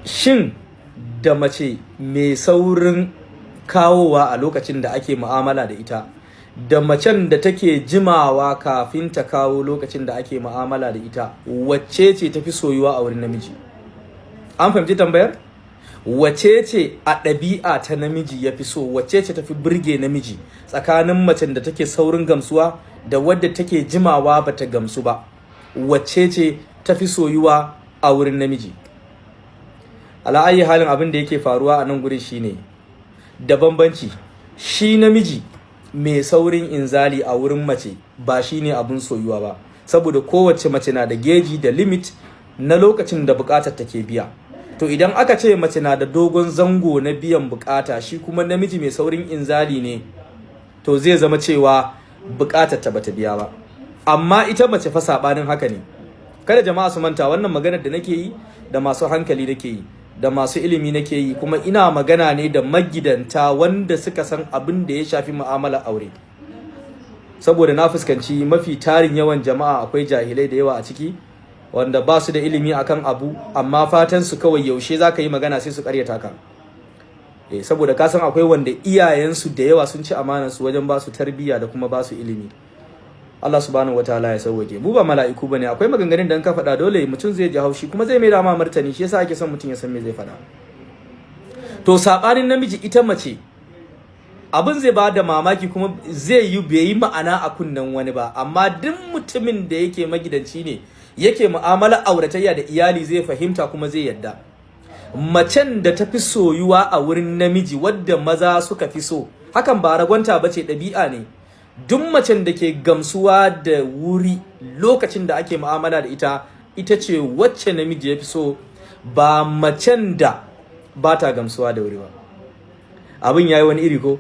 Shin da mace mai saurin kawowa a lokacin da ake mu'amala da ita, da macen da take jimawa kafin ta kawo lokacin da ake mu'amala da ita, wacce ce tafi soyuwa a wurin namiji? An fahimci tambayar? Wacce ce a ɗabi'a ta namiji ya fi so? Wacce ce tafi burge namiji tsakanin macen da take saurin gamsuwa da wadda take jimawa bata gamsu ba? Wacce ce tafi soyuwa a wurin namiji? Ala ayyi halin, abin da yake faruwa a nan gurin shine da bambanci. Shi namiji mai saurin inzali a wurin mace ba shine abin soyuwa ba, saboda kowace mace na da geji da limit na lokacin da bukatar take biya. To idan aka ce mace na da dogon zango na biyan bukata, shi kuma namiji mai saurin inzali ne, to zai zama cewa bukatar ta bata biya ba. Amma ita mace fa sabanin haka ne. Kada jama'a su manta, wannan maganar da nake yi da masu hankali nake yi, da masu ilimi nake yi, kuma ina magana ne da magidanta wanda suka san abin da ya shafi mu'amalar aure, saboda na fuskanci mafi tarin yawan jama'a akwai jahilai da yawa a ciki wanda ba su da ilimi akan abu, amma fatan su kawai yaushe za ka yi magana sai su karyata ka. Saboda ka san akwai wanda iyayensu da yawa sun ci amanar su wajen ba su tarbiyya da kuma ba su ilimi. Allah subhanahu wataala ya sauwake. Mu ba mala'iku bane. Akwai maganganun da in ka faɗa dole mutum zai ji haushi kuma zai mai da ma martani. Shi yasa ake son mutum ya san me zai faɗa. To sabanin namiji, ita mace abin zai ba da mamaki kuma zai yi bai yi ma'ana a kunnen wani ba, amma duk mutumin da yake magidanci ne, yake mu'amala auratayya da iyali, zai fahimta kuma zai yadda. Macen da ta fi soyuwa a wurin namiji, wadda maza suka fi so, hakan ba ragwanta ba ce, ɗabi'a ne. Duk macen da ke gamsuwa da wuri lokacin da ake mu'amala da ita, ita ce wacce namiji ya fi so, ba macen da ba ta gamsuwa da wuri ba. Abin ya yi wani iri ko?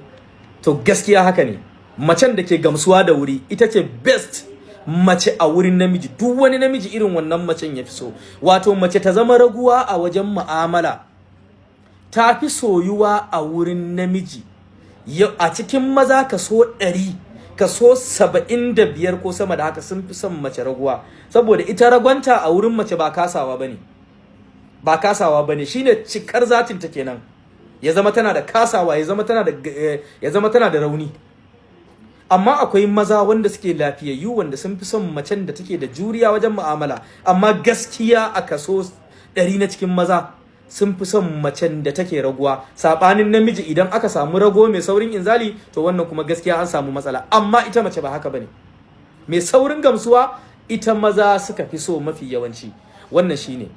To gaskiya haka ne. Macen da ke gamsuwa da wuri ita ce best mace a wurin namiji. Duk wani namiji irin wannan macen ya fi so. Wato mace ta zama raguwa a wajen mu'amala ta fi soyuwa a wurin namiji. A cikin maza kaso 100, kaso 75 ko sama da haka sun fi son mace raguwa, saboda ita ragwanta a wurin mace ba kasawa bane, ba kasawa bane. Shine cikar zatin ta kenan. Ya zama tana da kasawa, ya zama tana da rauni. Amma akwai maza wanda suke lafiyayyu wanda sun fi son macen da take da juriya wajen mu'amala. Amma gaskiya a kaso 100 na cikin maza sun fi son macen da take raguwa. Sabanin namiji, idan aka samu rago mai saurin inzali, to wannan kuma gaskiya an samu matsala. Amma ita mace ba haka bane. Mai saurin gamsuwa ita maza suka fi so mafi yawanci. Wannan shine.